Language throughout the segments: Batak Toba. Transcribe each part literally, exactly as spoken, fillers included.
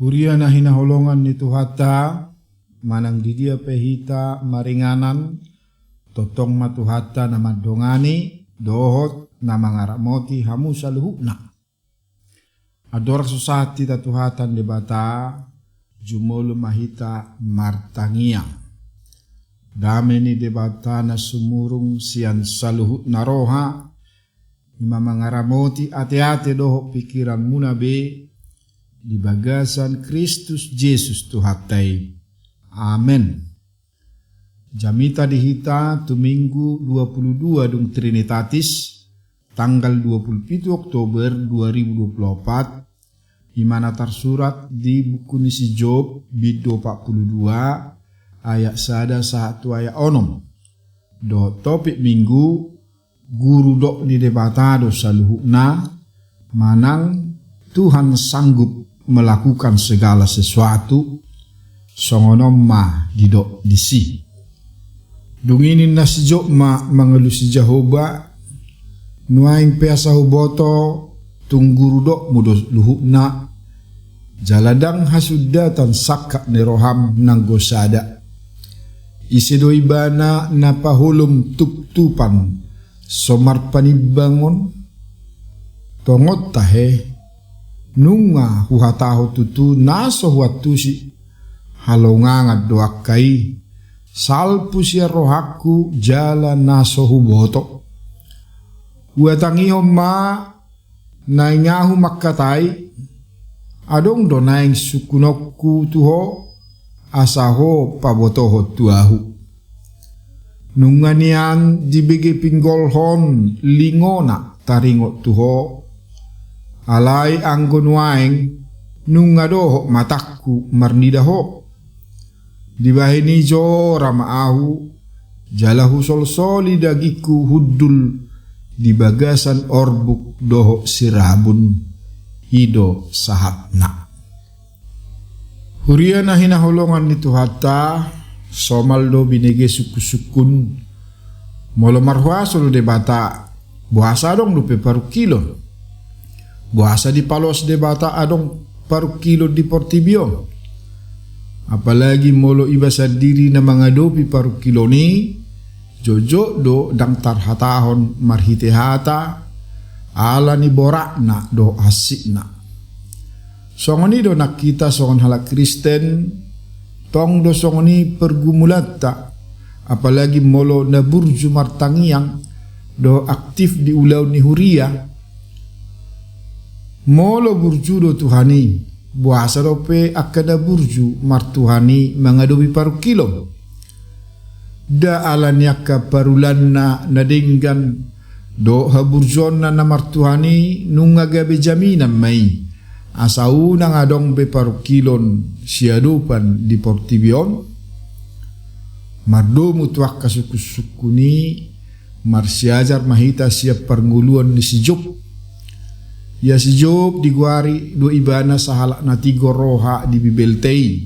Huria na hinaholongan ni Tuhanta, manang di dia pe hita maringanan, tongtong ma Tuhanta na mandongani dohot na mangaramoti hamu saluhutna. Andorang so sahat hita tu hata ni Debata, jumolo ma hita martangiang. Dame ni Debata na sumurung sian saluhutna roha, i ma mangaramoti ateate dohot pingkiranmuna be di bagasan Kristus Jesus Tuhanta i. Amen. Jamita di hita tu Minggu dua puluh dua dung Trinitatis, tanggal dua puluh pitu Oktober dua ribu dua puluh opat, i ma na tarsurat di buku ni si Job, bindu opat puluh dua, ayat sada sahat tu ayat onom. Dohot topik Minggu, guru dok ni Debata do saluhutna, manang Tuhan sanggup melakukan segala sesuatu, songon on ma didok disi. Dung i ninna si Job ma mangalusi Jahowa, nuaeng pe asa huboto tung guru dokmu do luhutna, jala ndang hasundatan sangkap ni roham nanggo sada. Ise do ibana na paholom tuptupan so marpanimbangon? Tongon tahe, nunga huhatahon tutu na so huantusi, halongangan do angka i, salpu sian rohangku jala na so huboto. Huhatangihon ma naeng ahu mangkatai, adong do naeng sungkunonku tu ho, asa ho pabotohon tu ahu. Nunga nian dibege pinggolhon lingona taringot tu ho, alai anggo nuaeng nunga dohot matangku marnida ho. Dibahen i jora ma ahu, jala husolsoli dagingku hundul di bagasan orbuk dohot sirabun. I do sahatna. Huria na hinaholongan ni Tuhanta, somal do binege sungkunsungkun. Molo marhuaso do Debata, boasa adong dope parungkilon? Boasa dipaloas Debata adong parungkilon di portibi on? Apalagi molo iba sandiri na mangadopi parungkilon i, jotjot do ndang tarhatahon marhite hata, ala ni boratna dohot hansitna. Songon i do nang hita songon halak Kristen, tong do songon i pergumulanta, apalagi molo na burju martangiang dohot aktif di ulaon ni huria. Molo burju do Tuhan i, boasa dope angka na burju martuhan i mangadopi parungkilon? Nda ala ni angka parulanna na denggan dohot haburjuonna na martuhan i nunga gabe jaminan ma i, asa unang adong be parungkilon siadopan di portibi on? Mardomu tu angka sungkunsungkun i, marsiajar ma hita sian parngoluan ni si Job. Ia si Job digoari do ibana sahalak na tigor roha di Bibelta i.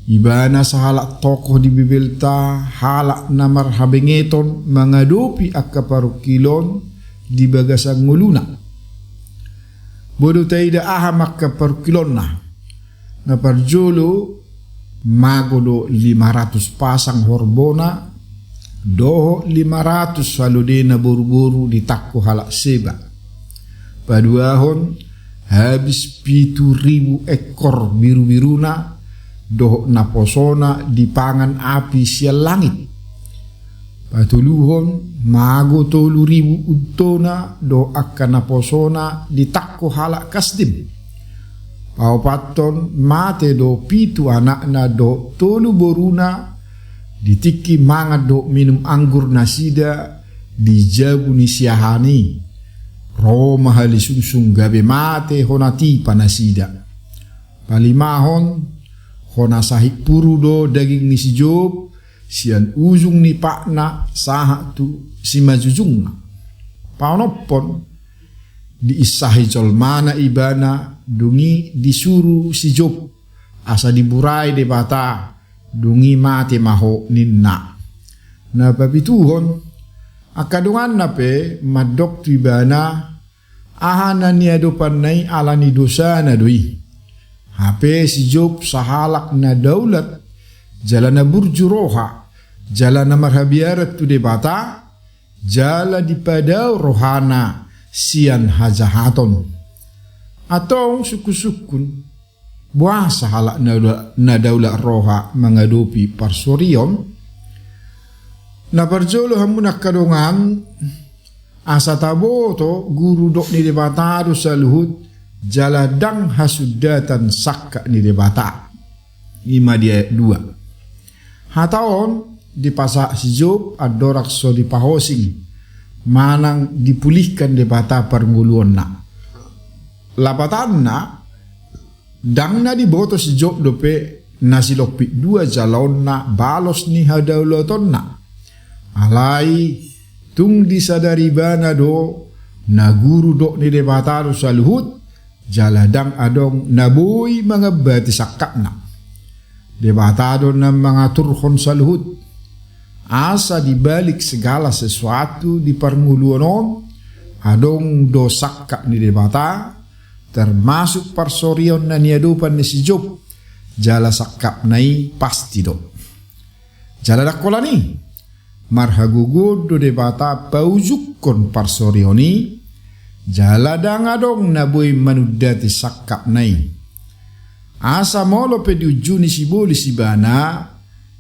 Ibana sahalak tokoh di Bibelta, halak na marhabengeton mangadopi angka parungkilon di bagasan ngoluna. Boi do taida aha ma angka parungkilonna. Na parjolo, mago do lima ratus pasang horbona dohot lima ratus halodena boruboru ditangko halak Seba. Paduahon, habis pitu ribu ekor birubiruna dohot naposona dipangan api sian langit. Patoluhon, mago tolu ribu untona dohot angka naposona ditangko halak Kasdim. Paopathon, mate do pitu anakna dohot tolu boruna di tingki mangan dohot minum anggur nasida di jabu ni siahaan i. Ro ma halisungsung gabe mate hona tipa nasida. Palimahon, hona sahit puru do daging ni si Job, sian ujung ni patna sahat tu simanjujungna. Paonomhon, diinsahi jolmana ibana, dung i disuru si Job asa diburai Debata, dung i mate ma ho ninna. Na papituhon, angka donganna pe mandok tu ibana, aha na niadopanna i ala ni dosana do i. Hape si Job sahalak na daulat, jala na burju roha, jala na marhabiaran tu Debata, jala dipadao rohana sian hajahaton. Antong sungkun-sungkun, boasa halak na, na daulat roha mangadopi parsorion? Na parjolo hamu na angka dongan, asa taboto guru dok ni Debata do saluhut, jala ndang hasundatan sangkap ni Debata. I ma di ayat dua. Hata on dipasahat si Job andorang so dipahosing manang dipulihkan Debata parngoluonna. Lapatanna, ndang na diboto si Job dope na silompit dua jaloonna balos ni hadaulatonna. Alai tung disadari ibana do na guru dok ni Debata do saluhut, jala ndang adong na boi mangambati sangkapna. Debata do na mangaturhon saluhut. Asa di balik segala sesuatu di parngoluon on, adong do sangkap ni Debata, termasuk parsorion na niadopan ni si Job, jala sangkapna i pasti do. Jala ndang holan i, marhagogoon do Debata paujungkon parsorion i, jala ndang adong na boi manundati sangkapna i. Asa molo pe diunjuni sibolis ibana,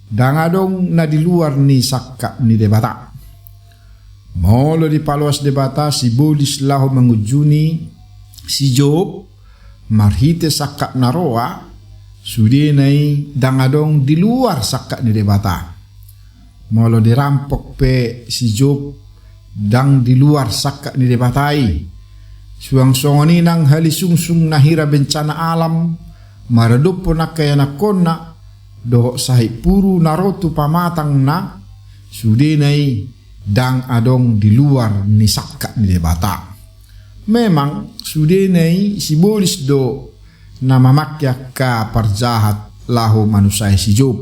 ndang adong na di luar ni sangkap ni Debata. Molo dipaloas Debata sibolis laho mangunjuni si Job, marhite sangkap na roa, sudena i ndang adong di luar sangkap ni Debata. Molo dirampok pe si Job, ndang di luar sangkap ni Debata i. Suang songon i nang halisungsung na hira bencana alam, maradophon angka ianakhonna, dohot sahit puru na ro tu pamatangna, sudena i ndang adong di luar ni sangkap ni Debata. Memang sudena i sibolis do na mamangke angka parjahat laho manusai si Job.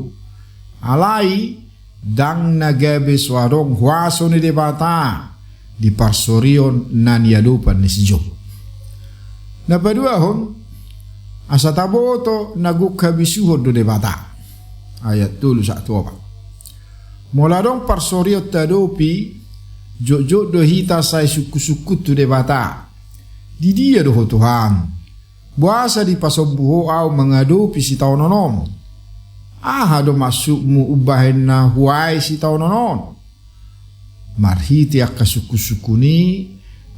Alai ndang na gabe so adong huaso ni Debata di parsorion na niadopan ni si Job. Na paduahon, asa taboto na gok habisuhon do Debata. Ayat tolu sahat tu opat. Molo adong parsorion taadopi, jotjot do hita sai sungkunsungkun tu Debata. Di dia do ho Tuhan? Boasa dipasombu ho ahu mangadopi sitaonon on? Aha do maksudmu umbahen na huae sitaonon on? Marhite angka sungkunsungkun i,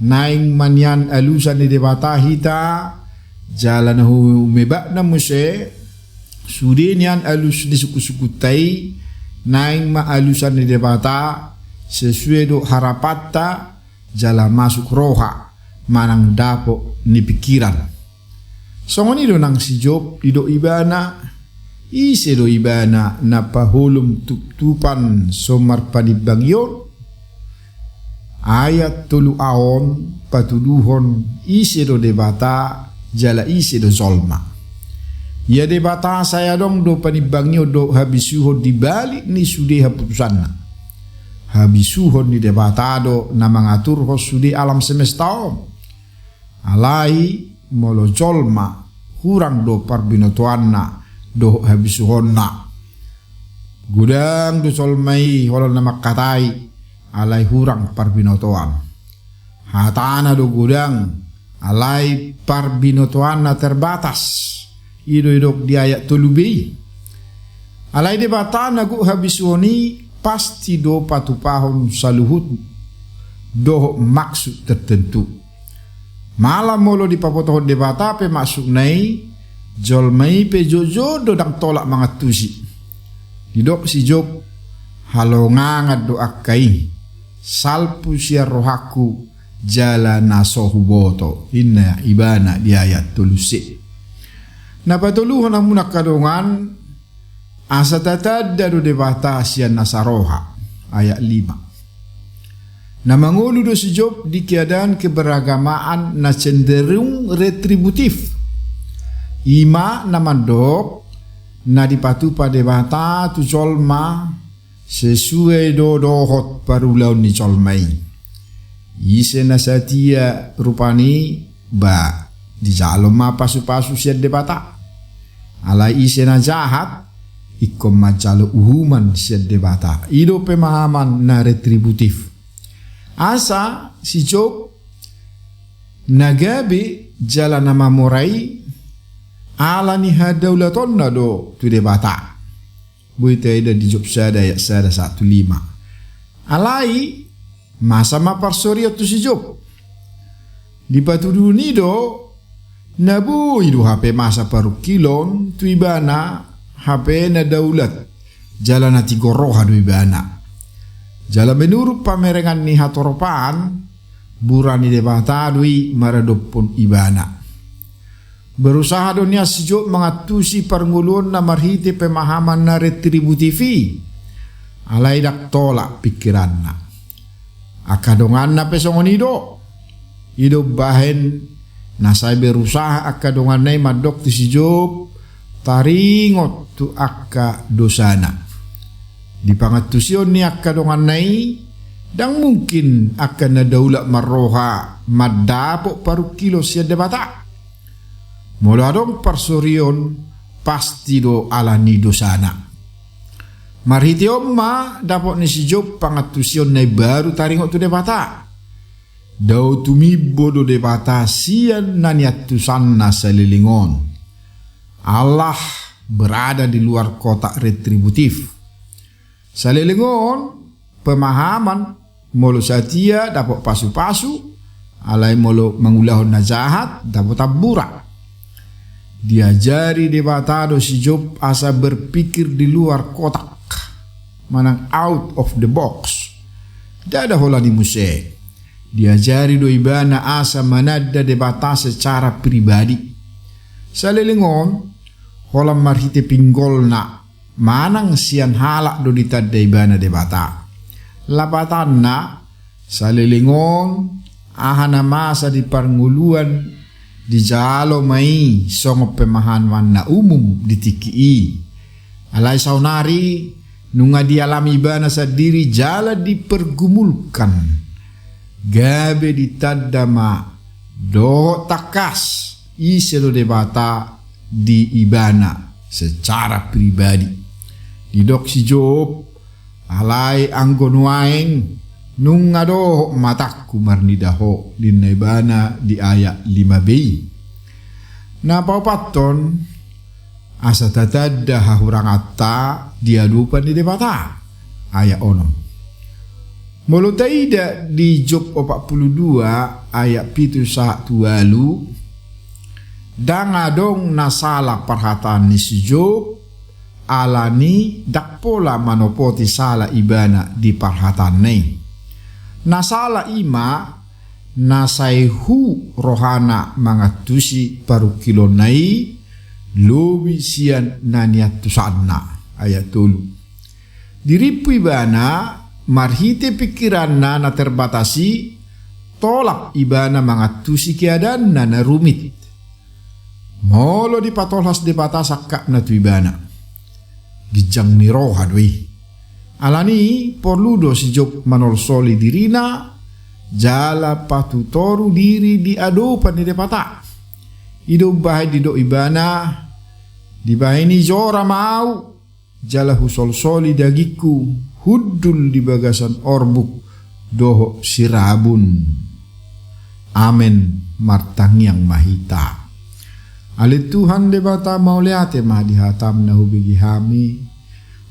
naeng ma nian alusan ni Debata hita, jala na humebakna muse, sude nian alus ni sungkunsungkunta i, naeng ma alusan ni Debata, sesuai do harapanta, jala masuk roha, manang dapot ni pingkiran. Songon i do nang si Job, didok ibana, ise do ibana na paholom tuptupan so marpanimbangion? Ayat tolu a on patuduhon ise do Debata, jala ise do jolma. Ia Debata sai adong do panimbangion dohot habisuhon di balik ni sude haputusanna. Habisuhon ni Debata do na mangaturhon sude alam semesta on. Alai molo jolma, hurang do parbinotoanna dohot habisuhonna. Godang do jolma i holan na mangkatai, alai hurang parbinotoan. Hatana do godang, alai parbinotoanna terbatas. I do didok di ayat tolu b i. Alai Debata na gok habisuhon i pasti do patupahon saluhut dohot maksud tertentu. Malam molo dipabotohon Debata pe maksudna i, jolma i pe jotjot do ndang tolap mangantusi. Didok si Job, halongangan do angka i, salpu sian rohangku, jala na so huboto, ninna ibana di ayat tolu c. Na patoluhon hamu na angka dongan, asa tatanda do Debata sian nasa roha, ayat lima. Na mangolu do si Job di keadaan keberagamaan na cenderung retributif. I ma na mandok, na dipatupa Debata tu jolma, sesuai do dohot parulaon ni jolma i. Ise na satia rupani, ba, dijalo ma pasupasu sian Debata. Alai ise na jahat ingkon manjalo uhuman sian Debata. I do pemahaman na retributif. Asa si Job na gabe jala na mamora i ala ni hadaulatanna do tu Debata. Boi taida di Job sada ayat sada sahat tu lima. Alai masa ma parsorion tu si Job? Dipatuduhon i do na boi do hape masa parungkilon tu ibana, hape na daulat jala na tigor roha do ibana. Jala menurut pamerengan ni hatoropaan, bura ni Debata do i maradophon ibana. Berusaha do nian si Job mangantusi parngoluonna marhite pemahaman na retributif i. Alai ndang tolap pingkiranna. Angka donganna pe songon i do. I do umbahen na sai berusaha angka donganna i mandok tu si Job taringot tu angka dosana. Di pangantusion ni angka donganna i, ndang mungkin angka na daulat marroha mandapot parungkilon sian Debata. Molo adong parsorion, pasti do ala ni dosana. Marhite on ma dapot ni si Job pangantusion na imbaru taringot tu Debata. Dao tumimbo do Debata sian na niantusanna saleleng on. Allah berada di luar kotak retributif. Saleleng on pemahaman, molo satia dapot pasupasu, alai molo mangulahon na jahat dapot tambura. Diajari Debata do si Job asa berpikir di luar kotak, manang out of the box. Ndada holan i muse. Diajari do ibana asa mananda Debata secara pribadi. Saleleng on, holan marhite pinggolna manang sian halak do ditanda ibana Debata. Lapatanna, saleleng on, aha na masa di parngoluan dijalo ma i songon pemahaman na umum di tingki i. Alai saonari nunga dialami ibana sandiri jala dipergumulkan. Gabe ditanda ma dohot tangkas ise do Debata di ibana secara pribadi. Didok si Job, alai anggo nuaeng nunga dohot matangku marnida Ho, ninna ibana di ayat lima b i. Na paopathon, asa tatanda hahuranganta di adopan ni Debata. Ayat onom. Molo taida di Job opat pulu dua ayat pitu sahat tu ualu, ndang adong na sala parhataan ni si Job, ala ni ndang pola manopoti sala ibana di parhataanna i. Na sala i ma na sai hu rohana mangantusi parungkilonna i lobi sian na niantusanna. Ayat tolu. Dirimpu ibana marhite pingkiranna na terbatas i, tolap ibana mangantusi keadaanna na rumit. Molo dipatolhas Debata sangkapna tu ibana, ginjang ni roha do i. Ala ni i porlu do si Job manolsoli dirina jala patutoru diri di adopan ni Debata. I do umbahen didok ibana, dibahen i jora ma ahu, jala husolsoli dagingku hundul di bagasan orbuk dohot sirabun. Amen. Martangiang ma hita. Ale Tuhan Debata, mauliate ma di hataM na hubege hami.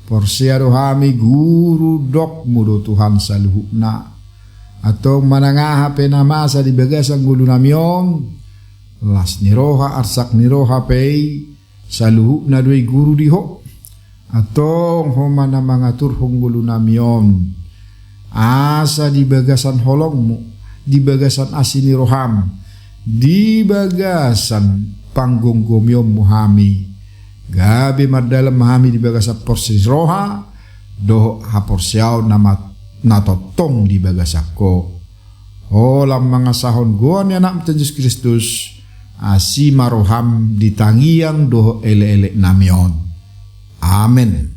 Porsea do hami guru dokMu do Tuhan saluhutna. Antong manang aha pe na masa di bagasan ngolunami on, las ni roha, arsak ni roha pe i, saluhutna do i guru di Ho. Antong Ho ma na mangaturhon ngolunami on, asa di bagasan holongMu, di bagasan asi ni rohaM, di bagasan panggonggomionMu hami, gabe mardalan ma hami di bagasan porsea ni roha dohot haporseaon na mat-, na tongtong di bagasan Ho. Holan mangasahon goar ni AnakMu Tuhan Jesus Kristus, asi ma rohaM di tangiang dohot elekeleknami on. Amen.